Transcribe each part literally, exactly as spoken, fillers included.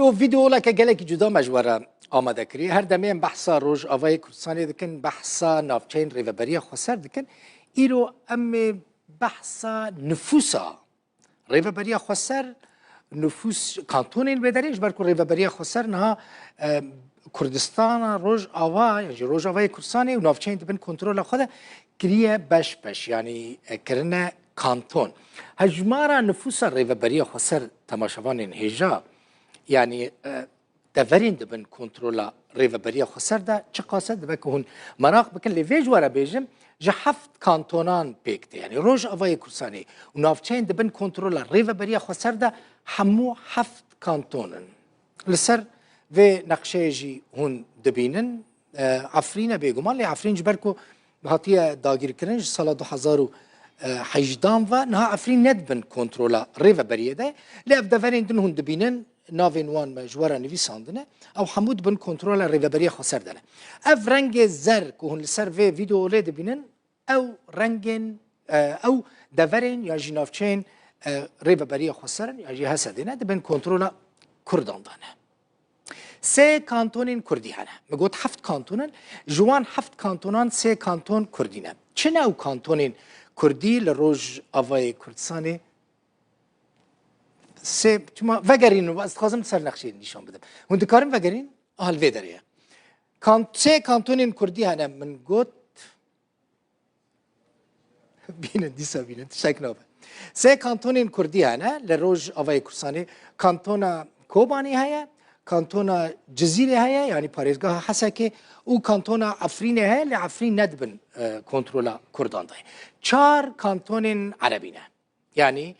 Ew vîdeoleke gelekî cuda me ji we re amade kiriye. Her demê em behsa Rojavayê Kurdistanê dikin, behsa navçeyên Rêveberiya Xweser dikin. Îro em ê behsa nifûsa Rêveberiya Xweser, nifûs kantonên wê derê, ji ber ku Rêveberiya Xweser niha, e, Kurdistana Rojava, yan jî Rojavayê Kurdistanê û navçeyên di bin kontrola xwe de kiriye beş beş, yanî, e, kirine kanton. Hejmara nifûsa Rêveberiya Xweser, temaşevanên hêja, yanî, e, deverên di bin kontrola Rêveberiya Xweser de çiqas e, dibe ku hûn meraq bikin, lê vê ji we re bêjim, ji heft kantonan pêk tê. Yanî Rojavayê Kurdistanê û navçeyên di bin kontrola Rêveberiya Xweser de hemû heft kanton in. Li ser vê nexşeyê jî hûn dibînin, e, Efrîn e bêguman, lê Efrîn ji ber ku hatiye dagîrkirin ji sala du hezar û hejdehan ve, niha Efrîn ne di bin kontrola Rêveberiyê de, lê ev deverên din hûn dibînin, navên wan me ji we re nivîsandine, ew hemû di bin kontrola Rêveberiya Xweser de ne. Ev rengê zer ku hûn li ser vê vîdeolê dibînin, ew rengên, e, ew deverên ya jî navçeyên, e, Rêveberiya Xweser in ya jî H S D'ê ne, di bin kontrola Kurdan de ne. Sê kantonên Kurdî hene. Min got heft kanton in. Ji wan heft kantonan sê kanton Kurdî ne. Çi ne ew kantonên Kurdî li Rojavayê Kurdistanê? Sê, çima vegerînin, ez dixwazim li ser nexşeyê nîşan bidim. Hûn dikarin vegerîn? Aha, li vê derê ye. Kan-, sê kantonên Kurdî hene, min got. Bînin, dîsa bînin, tiştek nabe. Sê kantonên Kurdî hene li Rojavayê Kurdistanê. Kantona Kobanê heye, kantona Cizîrê heye, yanî parêzgeha Hesekê, û kantona Efrînê heye, lê Efrîn ne di bin, e, kontrola Kurdan de ye. Çar kantonên Erebî ne. Yanî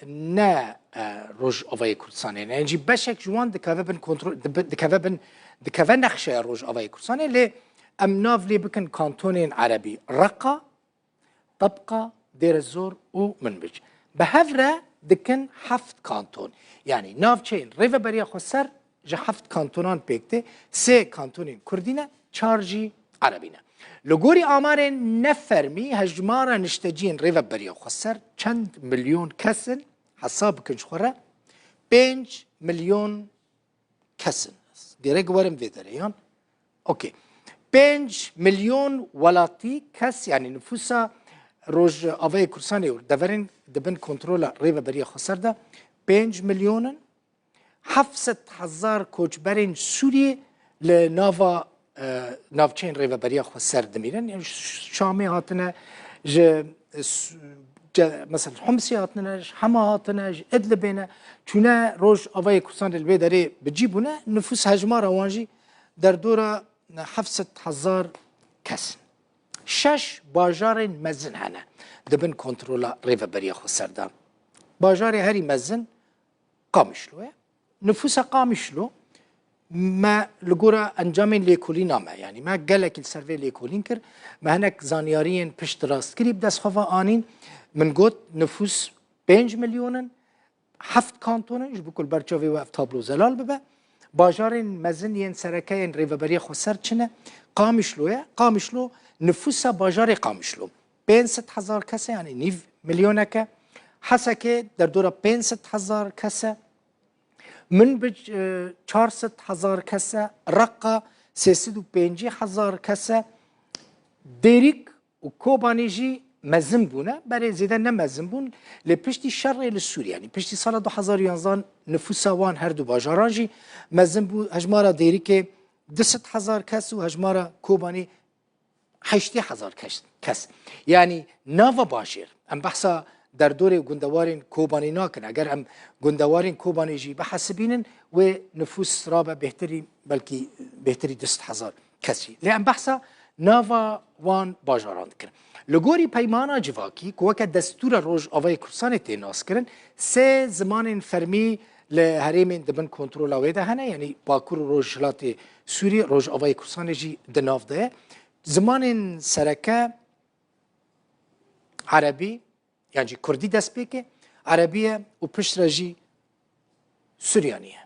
ne, e, Rojavayê Kurdistanê ne. Yan jî beşek ji wan dikeve bin kontrol, dibe-, dikeve bin, dikeve nexşeya Rojavayê Kurdistanê, lê em nav lê bikin kantonên Erebî. Reqa, Tebqa, Dêrezor û Minbic. Bi hev re dikin heft kanton. Yanî navçeyên Rêveberiya Xweser ji heft kantonan pêk tê, sê kantonên Kurdî ne, çar jî Erebî ne. Li gorî amarên nefermî, hejmara nişteciyên Rêveberiya Xweser çend milyon kes in? Hesab bikin ji xwe re. Pênc milyon kes in. Gerek werim vê derê, yan? Okey. Pênc milyon welatî, kes, yanî nifûsa Rojavayê Kurdistanê û deverên di bin kontrola Rêveberiya Xweser de pênc milyon in. Heft sed hezar koçberên Sûriyê li nava, e, navçeyên Rêveberiya Xweser dimînin. Yanî ji Şamê hatine, ji, e, Su-, ce-, mesela Humsê hatine, ji Hema hatine, ji Idlibê ne. Çûne Rojavayê Kurdistanê li vê derê bi cî bûne. Nifûs, hejmara wan jî derdora heft sed hezar kes in. Şeş bajarên mezin hene di bin kontrola Rêveberiya Xweser de. Bajarê herî mezin Qamişlo ye. Nifûsa Qamişlo, me li gora encamên lêkolîna me, yanî me gelekî li ser vê lêkolîn kir, me hinek zanyariyên piştrastkirî bi dest xwe ve anîn. Min got, nifûs pênc milyon in, heft kanton in, ji bo ku li ber çavê we ev tablo zelal bibe. Bajarên mezin yên sereke yên Rêveberiya Xweser çi ne? Qamişlo ye. Qamişlo, nifûsa bajarê Qamişlo pênc sed hezar kes e, yanî nîv milyoneke. Hesekê derdora pênc sed hezar kes e. Minbic, e, çar sed hezar kes e. Reqa sê sed û pêncî hezar kes e. Dêrîk û Kobanê jî mezin bûne, berê zêde ne mezin bûn. Lê piştî şerê li Sûriyê, yanî piştî sala du hezar û yanzdehan nifûsa wan her du bajaran jî mezin bû. Hejmara Dêrikê du sed hezar kes û hejmara Kobanê heştê hezar kes, kes. Yanî nava bajêr, em behsa derdorê û gundewarên Kobanê nakin. Eger em gundewarên Kobanê jî bihesibînin, wê nifûs rabe bêhtirî, belkî bêhtirî du sed hezar kes jî. Lê em behsa nava wan bajaran dikin. Li gorî peymana civakî, ku weke destûra Rojavayê Kurdistanê tê naskirin, sê zimanên fermî li herêmên di bin kontrola wê de hene, yanî Bakur û Rojhilatê Sûriyê, Rojavayê Kurdistanê jî di nav de ye. Zimanên sereke Erebî, yan jî Kurdî destpêk e, Erebî ye û piştre jî Suryanî ye.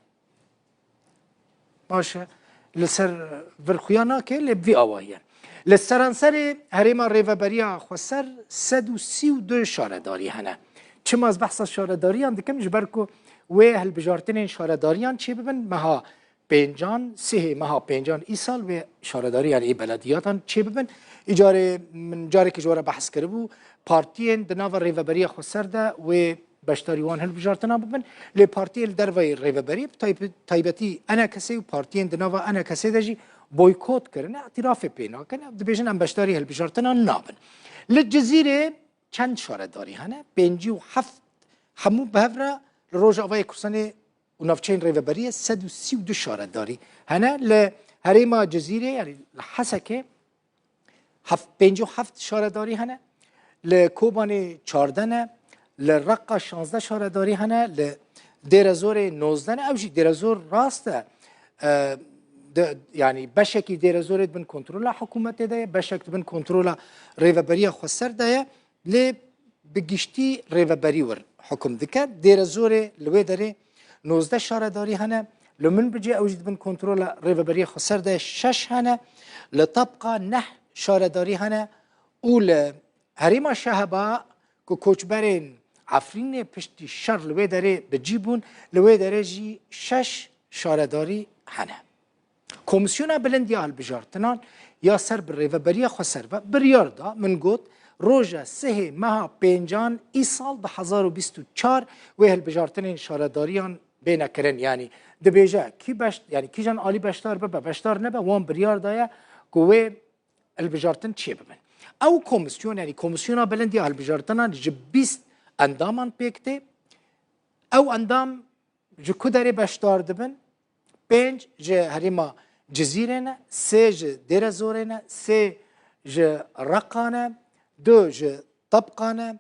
Baş e, li ser vir xuya nake, lê bi vî awayî ye. Li seranserê herêma Rêveberiya Xweser sed û sî û du şaredarî hene. Çima ez behsa şaredariyan dikim? Ji ber ku wê hilbijartinên şaredariyan çêbibin, meha pêncan, sihê meha pêncan îsal wê şaredariyan ê belediyatan çêbibin. Îcarê min carekî ji we re behs kiribû, partiyên di nava rêveberiya xweser de wê beşdarî wan hilbijartina bibin. Lê partiyên li dervayî rêveberiyê, bi tayb-, taybetî ENKSê û partiyên di nava ENKSê de jî boykot kirine, îtirafê pê nakine, dibêjin em beşdarî hilbijartina nabin. Li Cizîrê çend şaredarî hene? Pêncî û heft, hemû bi hev re li Rojavayê Kurdistanê û navçeyên rêveberiyê sed û sî û du şaredarî hene. Li herêma Cizîrê, yanî li Hesekê, heft, pêncî û heft şaredarî hene, li Kobanê çardeh ne, li Reqa şazdeh şaredarî hene, li Dêrezorê nozdeh ne. Ew jî Dêrezor rast e, e, de, yanî beşekî Dêrezorê di bin kontrola hikûmetê de ye, beşek di bin kontrola rêveberiya xweser de ye. Lê bi giştî rêveberî wir hukum dike. Dêrezorê li wê derê nozdeh şaredarî hene. Li Minbicê ew jî di bin kontrola rêveberiya xweser de şeş hene. Li Tabqa neh şaredarî hene û li herêma Şeheba ku koçberên Efrînê piştî şer li wê derê bi cî bûn, li wê derê jî şeş şaredarî hene. Komîsyona Bilind ya Hilbijartinan ya ser bi Rêveberiya Xweser ve biryar da, min got, roja sihê meha pêncan îsal du hezar û bîst û çar wê hilbijartinên şaredariyan bêne kirin. Yanî dibêje, kî beş, yanî kîjan alî beşdar bibe, beşdar nebe, wan biryar daye ku wê hilbijartin çêbibin. Ew komîsyon, yanî Komîsyona Bilind ya Hilbijartinan ji bîst endaman pêk tê. Ew endam ji ku derê beşdar dibin? Pênc ji herêma Cizîrê ne, sê ji Dêrezorê ne, sê ji Reqa ne, du ji Tabqa ne,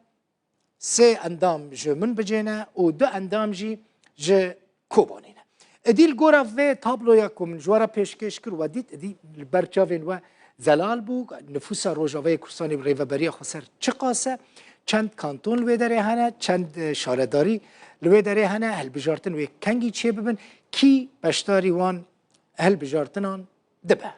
sê endam ji Minbicê ne û du endam jî ji Kobanê ne. Êdî li gora vê tabloya ku min ji we re pêşkêş kir, we dît, êdî li ber çavên we zelal bû, nifûsa Rojavayê Kurdistanê bi Rêveberiya Xweser çiqas e, çend kanton li wê derê hene, çend, e, şaredarî li wê derê hene, hilbijartin wê kengî çêbibin, kî beşdarî wan hilbijartinan dibe.